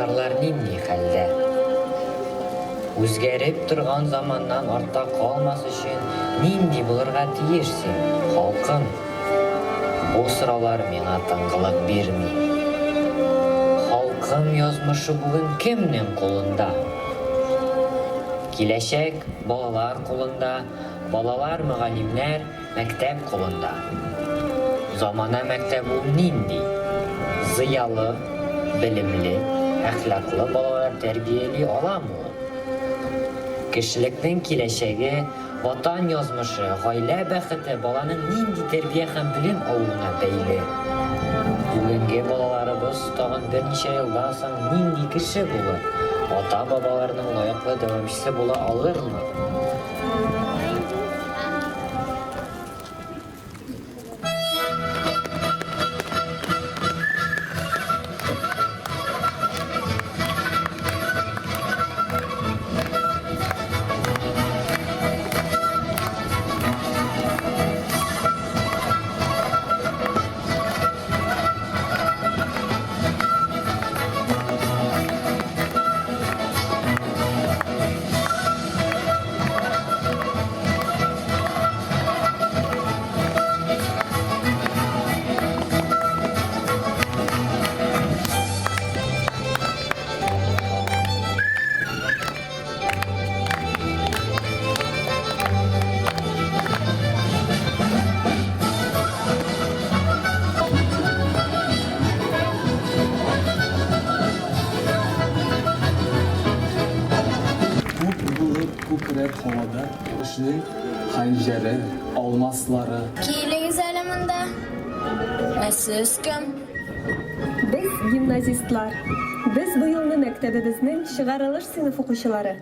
Татарлар нинди хәлдә? Үзгәреп торган заманнан артта калмас өчен нинди булырга тиеш син, халкым? Бу сораулар миңа тынгылык бирми. Халкым язмышы бүген кемнең кулында? Киләчәк балалар кулында, балалар мөгаллимнәр, мәктәп кулында. Замана мәктәбе ул нинди? Зыялы, белемле, әхлаклы балалар тәрбияли аламы ул? Кешелекнең киләчәге, Ватан язмышы, гаилә бәхете баланың нинди тәрбия һәм белем алуына бәйле. Бүгенге балаларыбыз тагын берничә елдан соң нинди кеше булыр, ата-бабаларының лаеклы дәвамчысы була алырмы? Күк булып күкрәп һавада. Эшнең хәнҗәре, алмаслары. Килегез әле монда. Ә сез кем? Без, гимназистлар. Без бу елны мәктәбебезнең чыгарылыш сыйныф укучылары.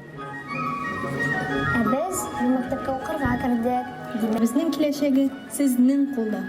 Ә без бу мәктәпкә укырга кердек. Димәк. Безнең киләчәге сезнең кулда.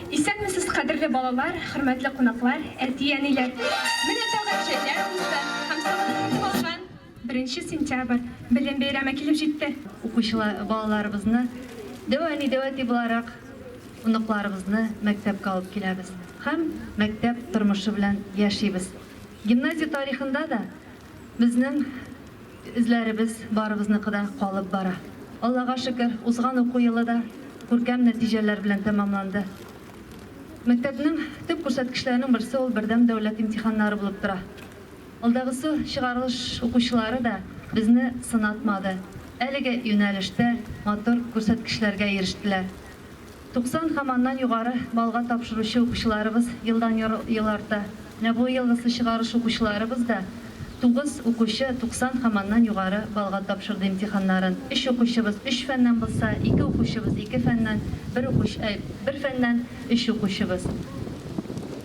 Исәнмесез, кадерле балалар, хөрмәтле кунаклар, әти-әниләр. Менә тагын җәйләр узды һәм сагынып көтеп алган беренче сентябрь, Белем бәйрәме килеп җитте. Укучылар, балаларыбызны дәү әни, дәү әти буларак, оныкларыбызны мәктәпкә алып киләбез һәм мәктәп тормышы белән яшибез. Гимназия тарихында да безнең эзләребез барыбызныкы да калып бара. Аллага шөкер, узган уку елы да күркәм нәтиҗәләр белән тәмамланды. Мәктәпнең төп күрсәткечләренең берсе ул бердәм дәүләт имтиханнары булып тора. Алдагысы чыгарылыш укучылары да безне сынатмады, әлеге юнәлештә матур күрсәткечләргә ирештеләр. 90 һәм аннан югары баллга тапшыручы укучыларыбыз елдан-ел арта. Менә бу елгысы чыгарыш укучыларыбыз да тугыз укучы 90 һәм аннан югары баллга тапшырды имтиханнарын. Өч укучыбыз өч фәннән булса, ике укучыбыз ике фәннән, бер укуч, әй, бер фәннән өч укучыбыз.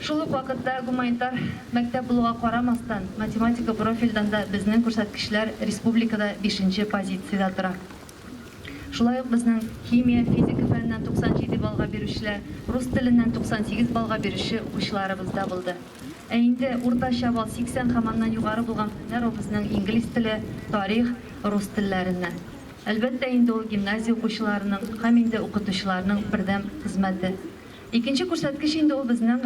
Шул ук вакытта гуманитар мәктәп булуга карамастан, математика профильдән дә безнең күрсәткечләр республикада бишенче позициядә тора. Шулай ук безнең химия, физика фәненнән 97 баллга бирүчеләр, рус теленнән 98 баллга бирүче укучыларыбыз да булды. Ә инде уртача балл 80 һәм аннан югары булган фәннәр ул безнең инглиз теле, тарих, рус телләреннән. Әлбәттә инде ул гимназия укучыларының һәм инде укытучыларның бердәм хезмәте. Икенче күрсәткеч инде ул безнең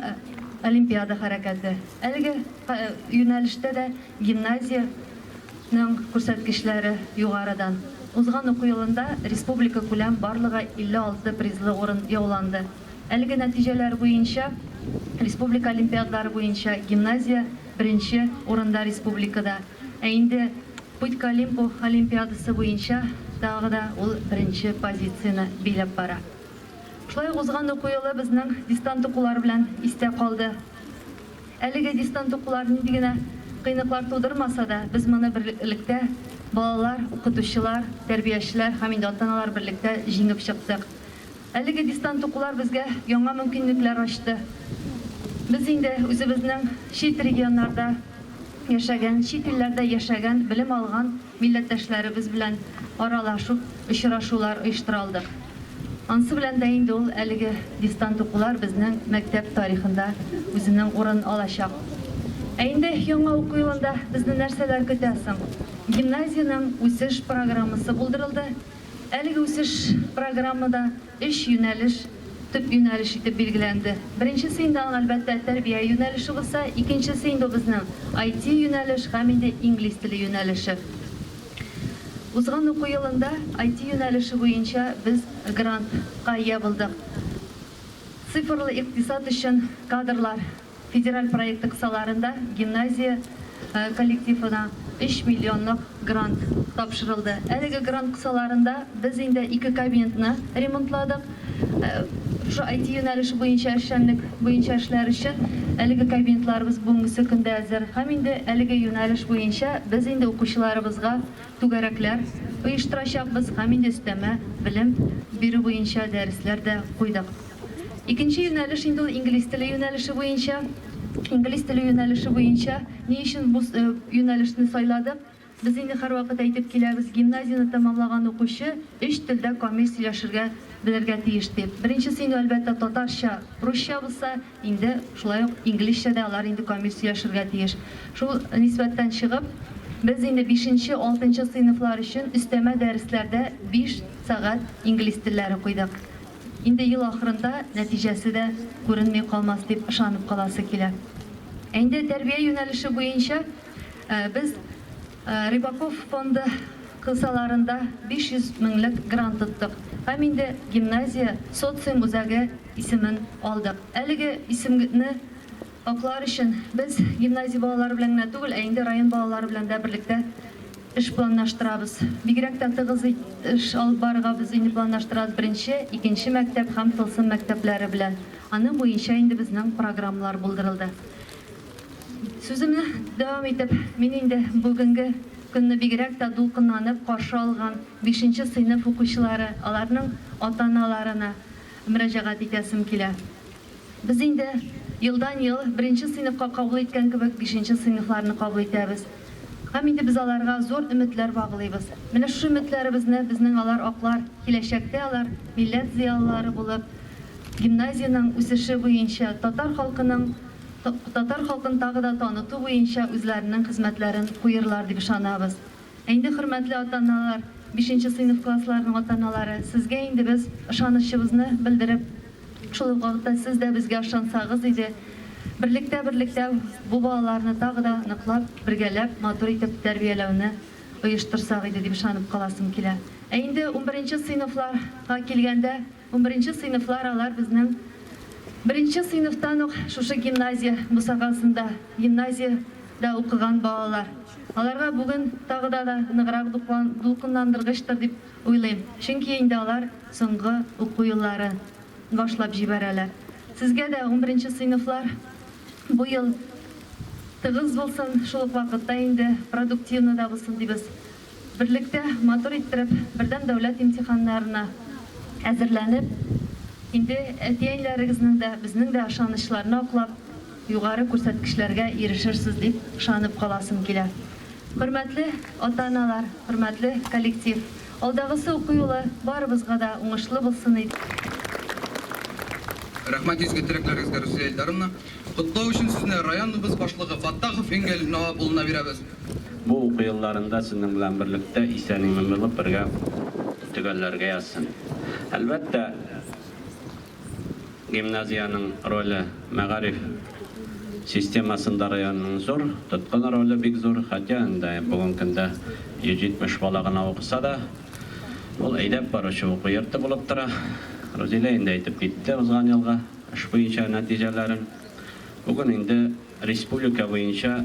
олимпиада хәрәкәте. Әлеге юнәлештә дә гимназия ның күрсәткечләре югарыдан. Узган уку елында республикакүләм барлыгы 56 призлы урын яуланды. Әлеге нәтиҗәләр буенча республика олимпиадалары буенча гимназия беренче урында республикада. Ә инде Путь к Олимпу олимпиадасы буенча тагы да ул беренче позицияне биләп бара. Шулай ук узган уку елы безнең дистант укулар белән истә калды. Әлеге дистант укулар нинди генә кыенлыклар тудырмаса да, без моны берлектә, балалар, укытучылар, тәрбиячеләр һәм инде ата-аналар берлектә җиңеп чыктык. Әлеге дистант укулар безгә яңа мөмкинлекләр ачты. Без инде үзебезнең чит регионнарда яшәгән, чит илләрдә яшәгән, белем алган милләттәшләребез белән аралашу, очрашулар оештыра алдык. Ансы белән дә инде ул әлеге дистант укулар безнең мәктәп тарихында үзенең урын алачак. Ә инде яңа уку елында безне нәрсәләр көтә соң? Гимназиянең үсеш программасы булдырылды. Әлеге үсеш программада өч юнәлеш төп юнәлеш итеп билгеләнде. Беренчесе инде аның, әлбәттә, тәрбия юнәлеше булса, икенчесе инде ул безнең IT юнәлеш һәм инде инглиз теле юнәлеше. Узган уку елында IT юнәлеше буенча без грантка ия булдык. Цифрлы икътисад өчен кадрлар Федераль проекты кысаларында гимназия коллективына өч миллионлык грант тапшырылды. Әлеге грант кысаларында без инде ике кабинетны ремонтладык. Шушы IT юнәлеше буенча эшчәнлек буенча эшләр өчен әлеге кабинетларыбыз бүгенгесе көндә әзер. Һәм инде әлеге юнәлеш буенча без инде укучыларыбызга түгәрәкләр оештырачакбыз һәм инде өстәмә белем бирү буенча дәресләр дә куйдык. Икенче юнәлеш инде ул инглиз теле юнәлеше буенча. Инглиз теле юнәлеше буенча ни өчен бу юнәлешне сайладык? Без инде һәрвакыт әйтеп киләбез, гимназияне тәмамлаган укучы өч телдә камил сөйләшергә белергә тиеш дип. Беренчесе инде, әлбәттә, татарча, русча булса, инде шулай ук инглизчә дә алар инде камил сөйләшергә тиеш. Шул нисбәттән чыгып, без инде бишенче, алтынчы сыйныфлар өчен өстәмә дәресләрдә биш сәгать инглиз телләре куйдык. Инде ел ахырында нәтиҗәсе дә күренми калмас дип ышанып каласы килә. Ә инде тәрбия юнәлеше буенча без Рыбаков фонды кысаларында 500 меңлек грант тоттык һәм инде гимназия социум үзәге исемен алдык. Әлеге исемне Аклар өчен без гимназия балалары белән генә түгел, ә инде район балалары белән дә берлектә эш планлаштырабыз. Бигрәк тә тыгыз эш алып барырга без инде планлаштырабыз беренче, икенче мәктәп һәм Тылсым мәктәпләре белән. Аның буенча инде безнең программалар булдырылды. Сүземне дәвам итеп, мин инде бүгенге көнне бигрәк тә дулкынланып каршы алган бишенче сыйныф укучылары, аларның ата-аналарына мөрәҗәгать итәсем килә. Без инде елдан-ел беренче сыйныфка кабул иткән кебек бишенче сыйныфларны кабул итәбез. Һәм инде без аларга зур өметләр баглыйбыз. Менә шушы өметләребезне безнең алар аклар, киләчәктә алар милләт зыялылары булып, гимназиянең үсеше буенча, татар халкының татар халкын тагы да таныту буенча үзләренең хезмәтләрен куерлар дип ышанабыз. Ә инде, хөрмәтле ата-аналар, бишенче сыйныф классларының ата-аналары, сезгә инде без ышанычыбызны белдереп, шул ук вакытта сез дә безгә ышансагыз иде, берлектә берлектә бу балаларны тагы да ныклап, бергәләп, матур итеп тәрбияләүне оештырсак иде дип ышанып каласым килә. Ә инде унберенче сыйныфларга килгәндә, унберенче сыйныфлар алар безнең беренче сыйныфтан ук шушы гимназия бусагасында, гимназиядә укыган балалар. Аларга бүген тагы да да ныграк дулкынландыргычтыр дип уйлыйм, чөнки инде алар соңгы уку еллары башлап җибәрәләр. Сезгә дә, унберенче сыйныфлар, бу ел тыгыз булсын, шул ук вакытта инде продуктивно да булсын дибез. Берлектә матур иттереп бердәм дәүләт имтиханнарына әзерләнеп, инде әти-әниләрегезнең дә, безнең дә ышанычларны аклап, югары күрсәткечләргә ирешерсез дип ышанып каласым килә. Хөрмәтле ата-аналар, хөрмәтле коллектив, алдагысы уку юлы барыбызга да уңышлы булсын иде. Рәхмәт изге теләкләрегезгә, Рүзилә Илдаровна. Котлау өчен сүзне районыбыз башлыгы Фаттахов Энгель Навап улына бирәбез. Бу уку елларында сезнең белән берлектә исән-имин булып бергә төгәлләргә язсын. Әлбәттә, гимназиянең роле мәгариф системасында районның зур, тоткан роле бик зур, хотя инде бүгенге көндә 170 бала гына укыса да. Ул әйдәп баручы уку йорты булып тора. Рузилә инде әйтеп китте узган елгы эш буенча нәтиҗәләрен. Бүген инде республика буенча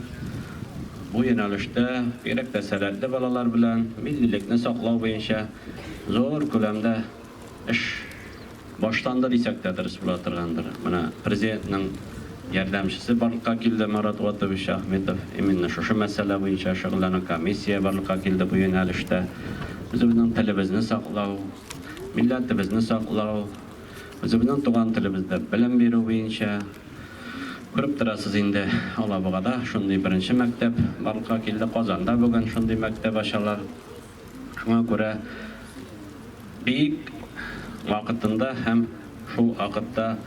бу юнәлештә, бигрәк тә сәләтле балалар белән миллилекне саклау буенча зур күләмдә эш башланды дисәк тә дөрес була торгандыр. Менә Президентның ярдәмчесе барлыкка килде, Марат Ватович Ахметов. Именно шушы мәсьәлә буенча шөгыльләнү комиссия барлыкка килде бу юнәлештә. Үзебезнең телебезне саклау, милләтебезне саклау, үзебезнең туган телебездә белем бирү буенча. Күреп торасыз инде, Алабугада шундый беренче мәктәп барлыкка килде, Казанда бүген шундый мәктәп ачалар. Шуңа күрә бик вакытында һәм шул вакытта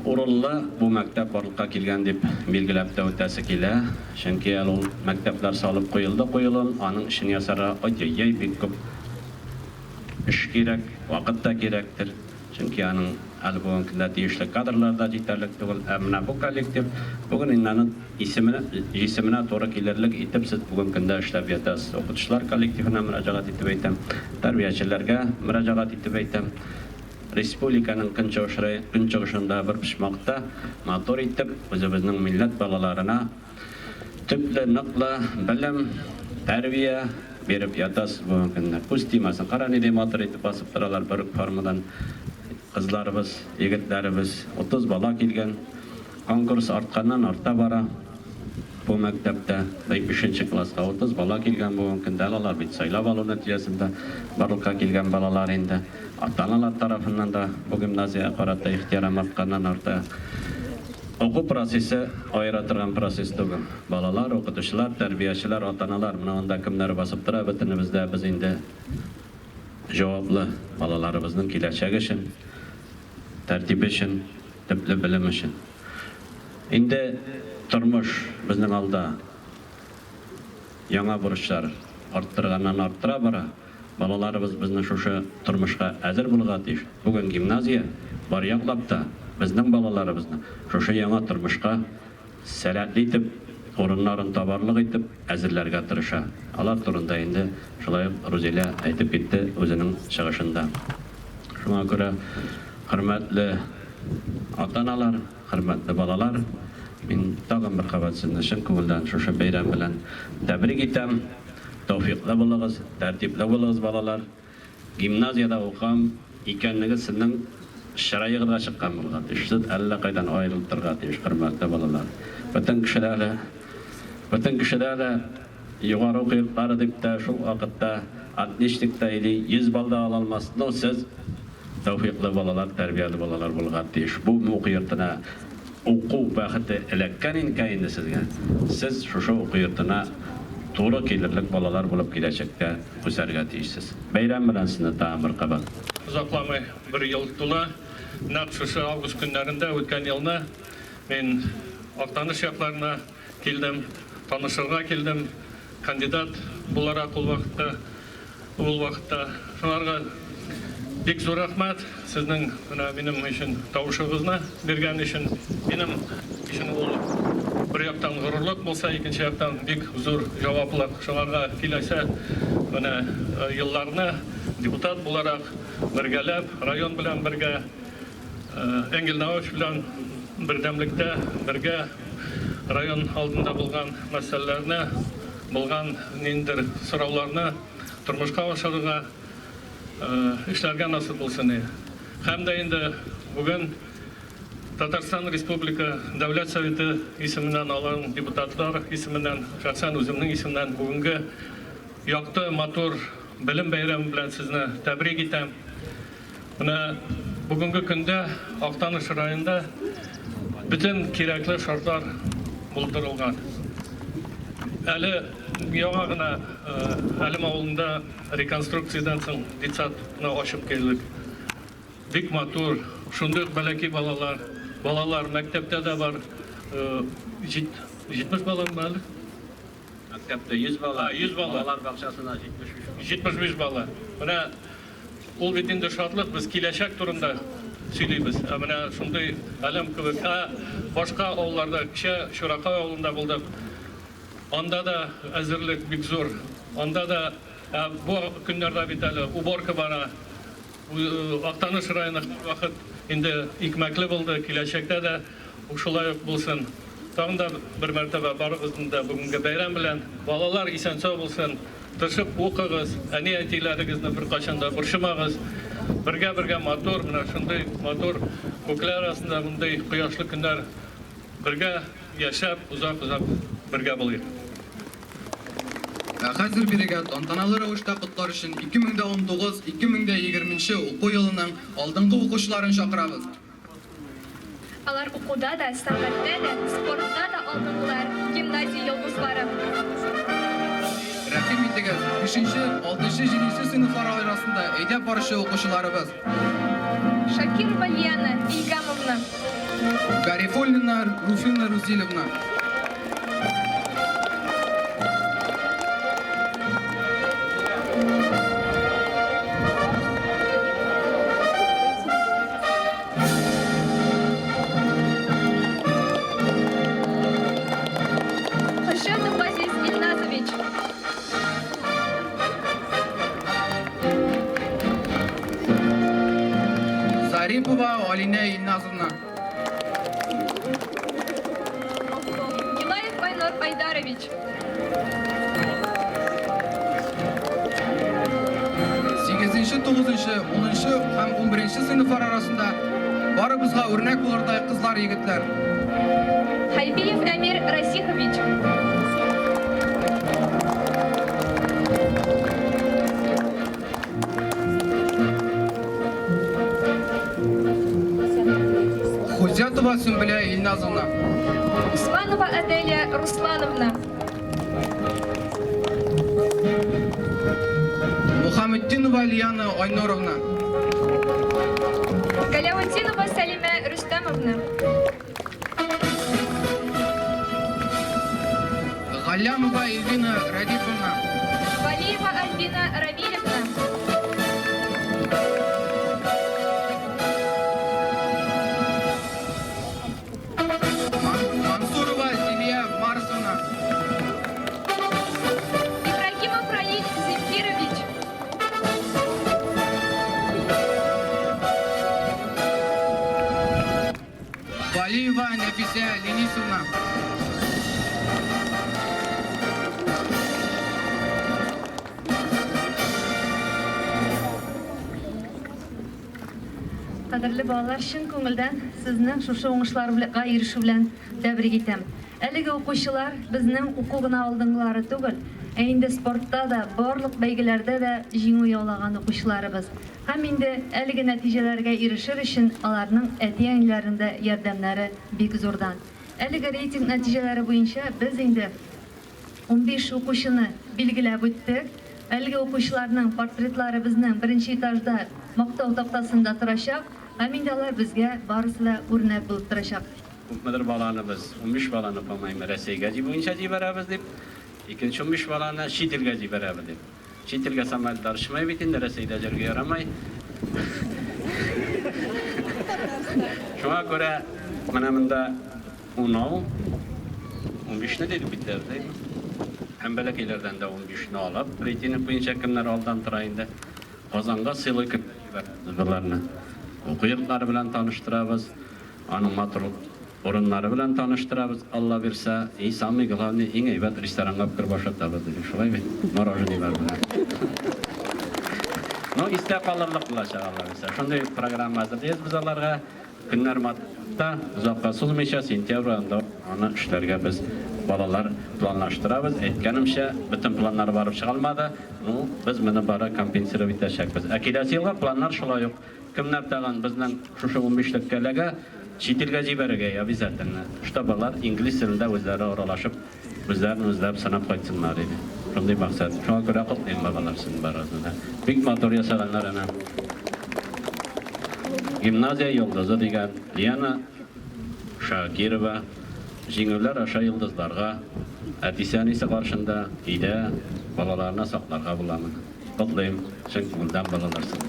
урынлы бу мәктәп барлыкка килгән дип билгеләп тә үтәсе килә. Чөнки әле ул мәктәпләр салып куелды куелуын, аның эшен ясарга ой-ой-ой бик күп эш кирәк, вакыт та кирәктер. Чөнки аның әле бүгенге көндә тиешле кадрлар да җитәрлек түгел. Ә менә бу коллектив бүген инде аны исеменә, җисеменә туры килерлек итеп сез бүгенге көндә эшләп ятасыз. Укытучылар коллективына мөрәҗәгать итеп әйтәм, тәрбиячеләргә мөрәҗәгать итеп әйтәм. Республиканың көнчыгыш көнчыгышында бер почмакта матур итеп үзебезнең милләт балаларына Төпле, ныклы белем, тәрбия биреп ятасыз бүгенге көндә. Күз тимәсен. Кара, нидәй матур итеп басып торалар бер үк формадан кызларыбыз, егетләребез. 30 бала килгән. Конкурс артканнан арта бара бу мәктәптә. Бый бишенче класска 30 бала килгән бүгенге көндә. Әле алар бит сайлап алу нәтиҗәсендә барлыкка килгән балалар инде. Ата-аналар тарафыннан да бу гимназиягә карата ихтирам артканнан арта. Уку процессы аера торган процесс түгел. Балалар, укытучылар, тәрбиячеләр, ата-аналар, менә монда кемнәр басып тора, бөтенебез дә без инде җаваплы балаларыбызның киләчәге өчен, тәртибе өчен, төпле белем өчен. Инде тормыш безнең алда яңа бурычлар арттырганнан арттыра бара. Балаларыбыз безнең шушы тормышка әзер булырга тиеш. Бүген гимназия бар яклап та безнең балаларыбызны шушы яңа тормышка сәләтле итеп, урыннарын табарлык итеп әзерләргә тырыша. Алар турында инде шулай ук Рузилә әйтеп китте үзенең чыгышында. Шуңа күрә, хөрмәтле ата-аналар, хөрмәтле балалар, мин тагын бер кабат сезне чын күңелдән шушы бәйрәм белән тәбрик итәм. Тәүфыйклы булыгыз, тәртипле булыгыз, балалар. Гимназиядә укыган икәнлегез сезнең чыраегызга чыккан булырга тиеш. Сез әллә кайдан аерылып торырга тиеш, хөрмәтле балалар. Бөтен кеше дә әле, бөтен кеше дә әле югары уку йортлары дип тә, шул вакытта отличник та или 100 балл да ала алмас. Но сез Тәүфыйклы балалар, тәрбияле балалар булырга тиеш. Бу уку йортына уку бәхете эләккән инкә инде сезгә. Сез шушы уку йортына туры килерлек балалар булып киләчәктә үсәргә тиешсез. Бәйрәм белән сезне тагын бер кабат. Озакламый бер ел тула. Нәкъ шушы август көннәрендә үткән елны мин Актаныш якларына килдем, танышырга килдем, кандидат буларак ул вакытта. Ул вакытта шуңарга бик зур рәхмәт сезнең менә минем өчен тавышыгызны биргән өчен. Минем өчен ул бер яктан горурлык булса, икенче яктан бик зур җаваплык. Шуңарга киләсе менә елларны депутат буларак бергәләп, район белән бергә, Энгель Наваевич белән бердәмлектә, бергә район алдында булган мәсьәләләрне, булган ниндидер сорауларны тормышка ашырырга, эшләргә насыйп булсын и. Һәм дә инде бүген Татарстан Республика Дәүләт Советы исеменнән, аларның депутатлар исеменнән, шәхсән үземнең исемнән бүгенге якты, матур белем бәйрәме белән сезне тәбрик итәм. Менә бүгенге көндә Актаныш районында бөтен кирәкле шартлар булдырылган. Әле яңа гына Әлем авылында реконструкциядән соң детсадны ачып килдек. Бик матур, шундый ук бәләкәй балалар, балалар мәктәптә дә бар. 70 баламы әле? Мәктәптә 100 бала, 100 бала. Балалар бакчасына 75 бала. 75 бала. Менә ул бит инде шатлык, без киләчәк турында сөйлибез. Ә менә шундый әлем кебек, ә башка авылларда, кичә Чуракай авылында булдык. Анда да әзерлек бик зур. Анда да. Ә бу көннәрдә бит әле уборка бара. Актаныш районы һәрвакыт инде икмәкле булды, киләчәктә дә шулай ук булсын. Тагын да бер мәртәбә барыгызны да бүгенге бәйрәм белән. Балалар исән-сау булсын, тырышып укыгыз, әни-әтиләрегезне беркайчан да борчымагыз. Бергә-бергә матур, менә шундый матур күкләр астында мондый кояшлы көннәр бергә яшәп, озак-озак бергә булыйк. Ә хәзер бирегә тантаналы рәвештә котлар өчен 2019, 2020 нче уку елының алдынгы укучыларын чакырабыз. Алар укуда да, сәнгатьтә дә, спортта да алдынгылар, гимназия йолдызлары. Рәхим итегез, бишенче, алтынчы, җиденче сыйныфлар арасында әйдәп баручы укучыларыбыз. Шакирова Лиана Илгамовна. Гарифуллина Руфина Рузилевна. Хашетов Азиз Ильназович. Зарипова Алинә Илназовна. Гилаев Айнур Айдарович. Сигезенче, тугызынчы, унынчы һәм унберенче сыйныфлар арасында барыбызга үрнәк булырдай кызлар, егетләр. Хәйбиев Әмир Расихович. Хузятова Сөмбелә Илназовна. Усманова Аделя Руслановна. Мухаметдинова Лиана Айнуровна. Галәветдинова Сәлимә Рөстәмовна. Галлямова Эльвина Рәдифовна. Валиева Альбина Равилевна. Мансурова Зилия Марсовна. Ибрагимов Раиль Земфирович. Валиева Нәфисә Ленисовна. Кадерле балалар, чын күңелдән сезнең шушы уңышларга ирешү белән тәбрик итәм. Әлеге укучылар безнең уку гына алдынгылары түгел, ә инде спортта да, барлык бәйгеләрдә дә җиңү яулаган укучыларыбыз. Һәм инде әлеге нәтиҗәләргә ирешер өчен аларның әти-әниләренең дә ярдәмнәре бик зурдан. Әлеге рейтинг нәтиҗәләре буенча без инде 15 укучыны билгеләп үттек. Әлеге укучыларның портретлары безнең беренче этажда мактау тактасында торачак һәм инде алар безгә барысы да үрнәк булып торачак. Күпмедер баланы без, 15 баланы, по-моему, Рәсәйгә буенча җибәрәбез дип, икенче 15 баланы чит илгә җибәрәбез дип. Чит илгә самолетлар очмый бит инде, Рәсәйдә җөргә ярамый. Шуңа күрә менә монда унау, унбишне диде бит әле, Һәм бәләкәйләрдән дә унбишне алып, рейтинг буенча кемнәр алдан тора инде, Казанга сыйлы җибәрәбез боларны. Уку йортлары белән таныштырабыз, аның матур урыннары белән таныштырабыз, Алла бирсә, и самый главный, иң әйбәт ресторанга алып кереп ашатабыз, дидек. Шулай бит? Мороженыйлар белән. Ну, истә калырлык булачак, Алла бирсә. Шундый программа әзерлибез без аларга. Көннәр матта, озакка сузмыйча, сентябрь аенда аны эшләргә без балалар планлаштырабыз. Әйткәнемчә, бөтен планнар барып чыга алмады. Ну, без моны бары компенсировать итәчәкбез. Ә киләсе елга планнар шулай ук. Кемнәр тагын безнең шушы унбишлеккә эләгә, чит илгә җибәрергә обязательно, чтобы алар инглиз телендә үзләре аралашып, үзләрен үзләп сынап кайтсыннар иде. Шундый максат. Шуңа күрә котлыйм, балалар, сезне барыгызны да. Бик матур ясаганнар әнә. Гимназия йолдызы дигән Лиана Шакирова җиңүләр аша йолдызларга, әтисе-әнисе каршында, өйдә балаларына сакларга була моны. Котлыйм, чын күңелдән балалар сезне.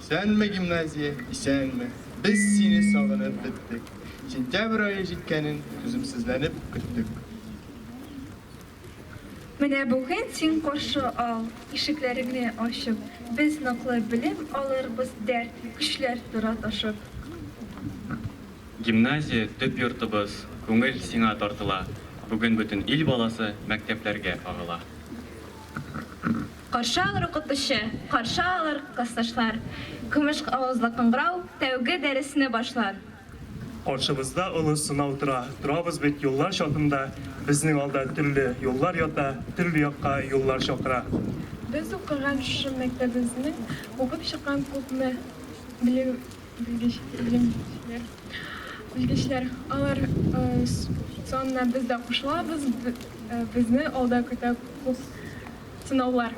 Исәнме, гимназия, исәнме! Без сине сагынып беттек. Сентябрь ае җиткәнен түземсезләнеп көттек. Менә бүген син каршы ал, ишекләреңне ачып, без ныклы белем алырбыз дәрт, көчләр тора ташып. Гимназия, төп йортыбыз, күңел сиңа тартыла, бүген бөтен ил баласы мәктәпләргә агыла. Каршы алыр укытучы, каршы алыр классташлар, Көмеш авазлы кыңгырау тәүге дәресне башлар. Каршыбызда олы сынау тора, Торабыз бит юллар чатында, Безнең алда төрле юллар ята, Төрле якка юллар чакыра. Без укыган шушы мәктәбезнең укып чыккан күпме белем белгеч белгечләр белгечләр алар санына без дә кушылабыз, безне алда көтә күп сынаулар.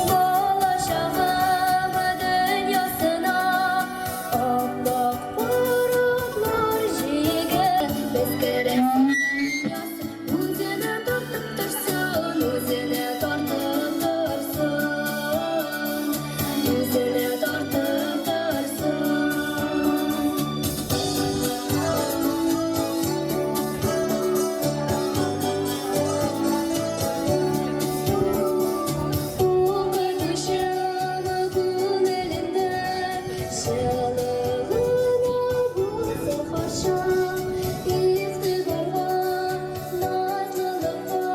Балачагым дөньясына ап-ак пар җигеп, без керәсен дөньясы үзенә тартып торсын, үзенә тартып торсын, үзенә тартып торсын. Укытучым күңелендә җылы гына булсын һәрчак, игътибарга, назлылыкка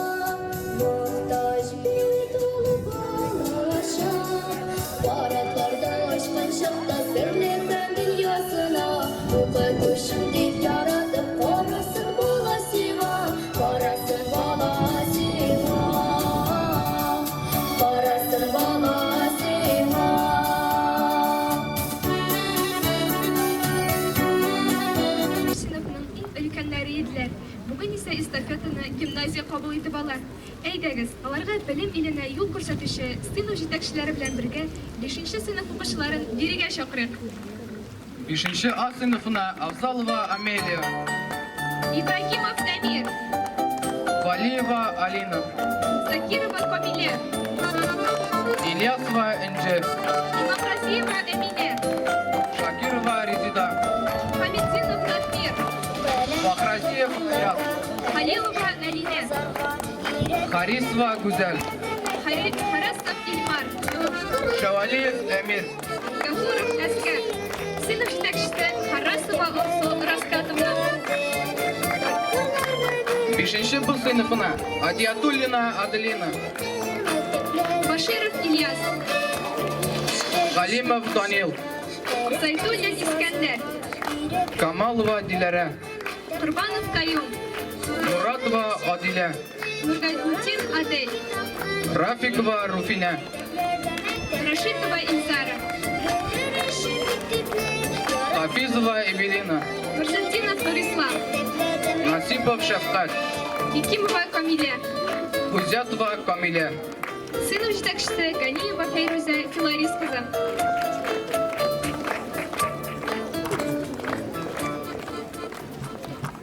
мохтаҗ бит ул балачак. Паратларда ачкан чакта серле фән дөньясына, укытучым дип яратып карасын бала сиңа, карасын бала сиңа, карасын бала сиңа. Сыйныфның иң өлкәннәре иделәр. Бүген исә эстафетаны гимназия кабул итеп ала. Әйдәгез, аларга белем иленә юл күрсәтүче сыйныф җитәкчеләре белән бергә бишенче сыйныф укучыларын бирегә чакырыйк. Бишенче А сыйныфына Авзалова Амелия. Ибрагимов Дамир. Валиева Алина. Закирова Камилә. Ильясова Энҗе. Имамразиева Әминә. Шакирова Резида. Хамитдинов Радмир. Бахразиев Ильяс. Халилова Налинә. Харисова Гүзәл. Харасов Илмар. Шәвәлиев Әмир. Гафуров Әскәр. Сыйныф җитәкчесе Харасова Алсу Раскатовна. Бишенче Б сыйныфына Адиятуллина Аделина. Баширов Ильяс. Галимов Данил. Зайтуллин Искәндәр. Камалова Диләрә. Корбанов Каюм. Муратова Адилә. Нургатдин Адель. Рафикова Руфинә. Рашитова Инзара. Хафизова Эвелина. Нурсетдинов Нурислам. Насипов Шәфкать. Якимова Камилә. Гүзятова Камилә. Сыйныф җитәкчесе Ганиева Фәйрүзә Филарис кызы.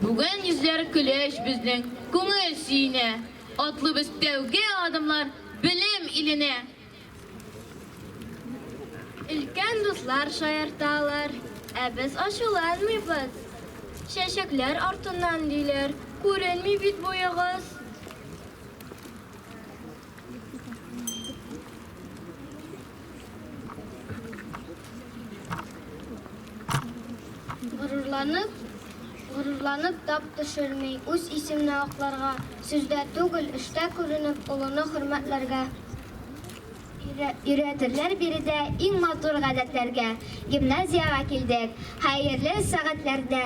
Бүген йөзләр көләч безнең, күңел сөенә. Атлыйбыз тәүге адымлар белем иленә. Өлкән дуслар шаярталар, ә без ачуланмыйбыз. Чәчәкләр артыннан диләр, күренми бит буегыз. Горурланып, горурланып тап төшерми, үз исемне акларга, сүздә түгел, эштә күренеп, олыны хөрмәтләргә. Өйрәтерләр биредә иң матур гадәтләргә. Гимназиягә килдек, хәерле сәгатьләрдә.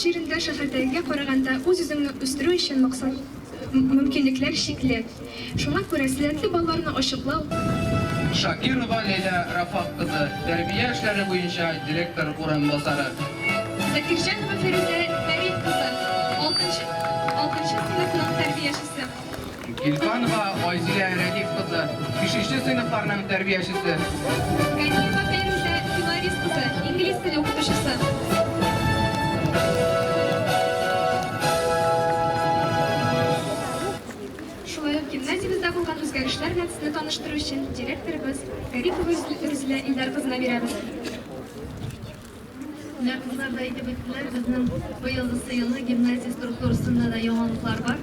җирендә шәһәрдәгегә караганда үз-үзеңне үстерү өчен максат, мөмкинлекләр чикле. Шуңа күрә сәләтле балаларны ачыклау, Шакирова Ләйлә Рафак кызы, тәрбия эшләре буенча директор урынбасары. Закирҗанова Фәрүзә Фәрит кызы, алтынчы алтынчы сыйныфның тәрбиячесе. Гилфанова Айзилә Рәдиф кызы, бишенче сыйныфларның тәрбиячесе. Ганиева Фәйрүзә Филарис кызы, инглиз теле укытучысы. Шулай ук гимназиябездә булган үзгәрешләр белән сезне таныштыру өчен директорыбыз Гарипова Рүзилә Илдар кызына бирәбез. Менә кызлар да әйтеп үттеләр, безнең быелгысы елны гимназия структурасында да яңалыклар бар.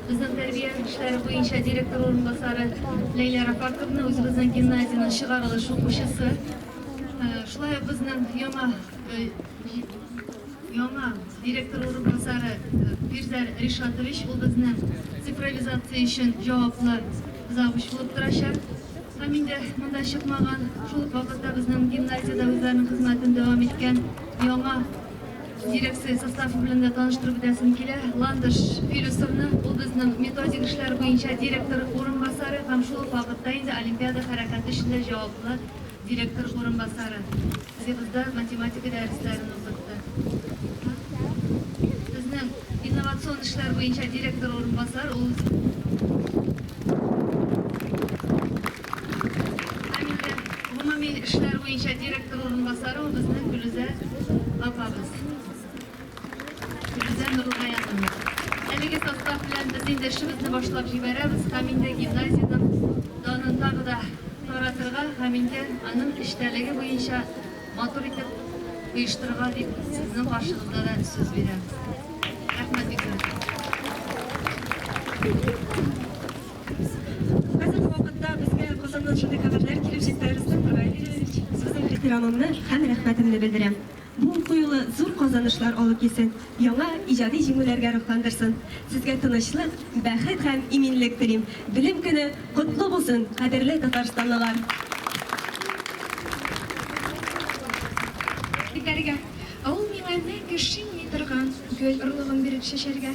Безнең тәрбия эшләре буенча директор урынбасары Ләйлә Рафаковна үзебезнең гимназиянең чыгарылыш укучысы. Шулай ук безнең яңа яңа директор урынбасары Фирзәр Ришатович, ул безнең цифровизация өчен җаваплы завуч булып торачак. Һәм инде монда чыкмаган, шул ук вакытта безнең гимназиядә үзләренең хезмәтен дәвам иткән яңа дирекция составы белән дә таныштырып үтәсем килә. Ландыш Филюсовна, ул безнең методик эшләр буенча директор урынбасары һәм шул ук вакытта инде олимпиада хәрәкәте өчен дә җаваплы директор урынбасары. Бездә математика дәресләрен укытты. Безнең инновацион эшләр буенча директор урынбасар ул Һәм инде гомуми эшләр буенча директор урынбасары ул безнең Гөлүзә апабыз. Гөлүзә Нурлыгаяновна. Әлеге состав белән без инде эшебезне башлап җибәрәбез һәм инде гимназиянең данын тагы да таратырга һәм инде аның эчтәлеге буенча матур итеп оештырырга дип сезнең каршыгызда да сүз бирәм. Рәхмәт бик зур. Хәзерге вакытта безгә Казаннан шундый хәбәрләр килеп җитте, Рөстәм Нургалиевич, сезнең ихтирамымны һәм рәхмәтемне белдерәм. Бу уку юлы зур казанышлар алып килсен, яңа иҗади җиңүләргә рухландырсын. Сезгә тынычлык, бәхет һәм иминлек телим. Белем көне котлы булсын, кадерле татарстанлылар! Итәргә. Ә ул миңа мәңге шиңми торган гөл орлыгын биреп чәчәргә.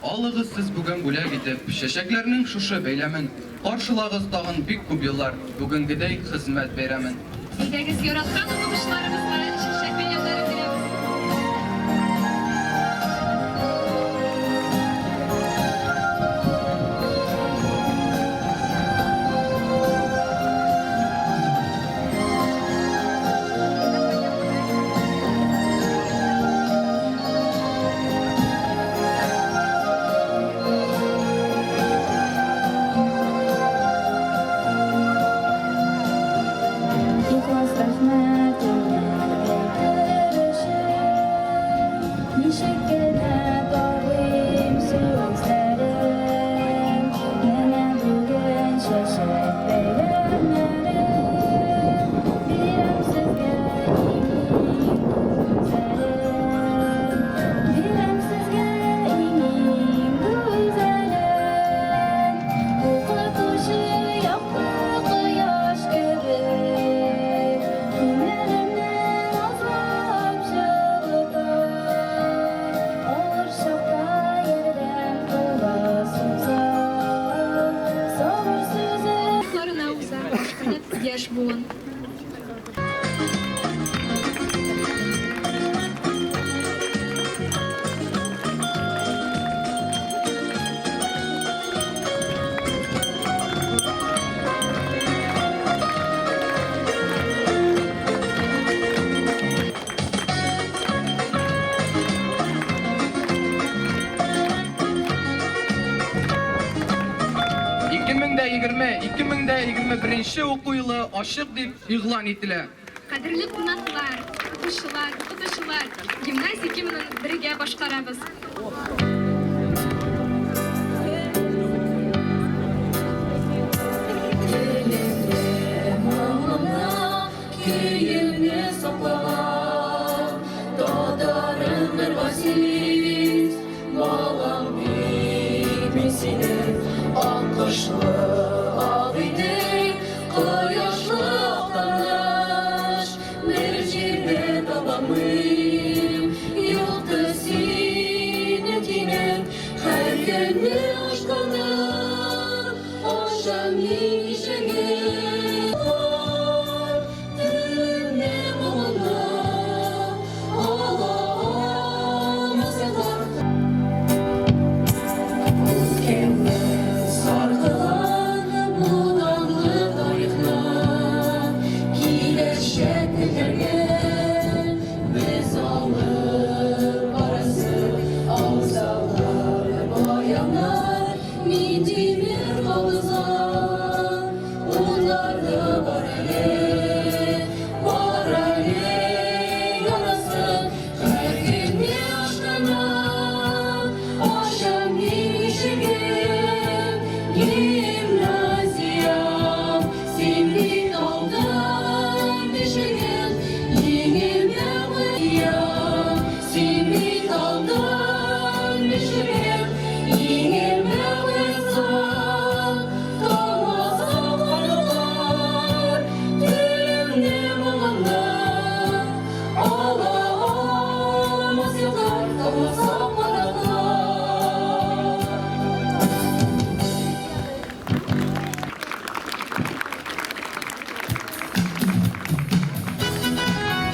Алыгыз сез бүген бүләк итеп, Чәчәкләрнең шушы бәйләмен. Каршылагыз тагын бик күп еллар, Бүгенгедәй хезмәт бәйрәмен. Әйдәгез, яраткан укытучыларыбызга чәчәк бәйләмнәре бирәбез. Ихлас рәхмәтемне әйтер өчен Ничек кенә табыйм сүзләрен Менә бүген чәчәк бәйләмнәрен Бирәм сезгә иң-иң гүзәлен. Бирәм сезгә иң-иң гүзәлен. Укытучы якты кояш кебек, Күңелемне назлап җылыта. Авыр чакта ярдәм кулы суза. Сабыр сүзе. Ларына уза ашкынып яшь буын. 2020, 2021 уку елы ачык дип игълан ителә. Кадерле кунаклар, укучылар, укытучылар, гимназия гимнын бергә башкарабыз. Телемне, моңымны, көемне саклаган Татарым бер газиз балам бит мин синең Аккошлы Агыйдел, кояшлы Актаныш Бер җирдә табалмыйм юл. Ачам мин ишеген. Телемне моңымны ала алмас ятлар. Үткәнне саркыган бу данлы тарихны киләчәк телләргә без алып барасы авзаллар, баяннар, мин тимер кабызган утларны бар әле, бар әле янасы. Һәркемгә ашкынам, ачам мин ишеген, гимназиям, син бит алтын бишегем, еңелмә син бит алтын бишегем, еңелмә уязган, талмаса канатлар, телемне.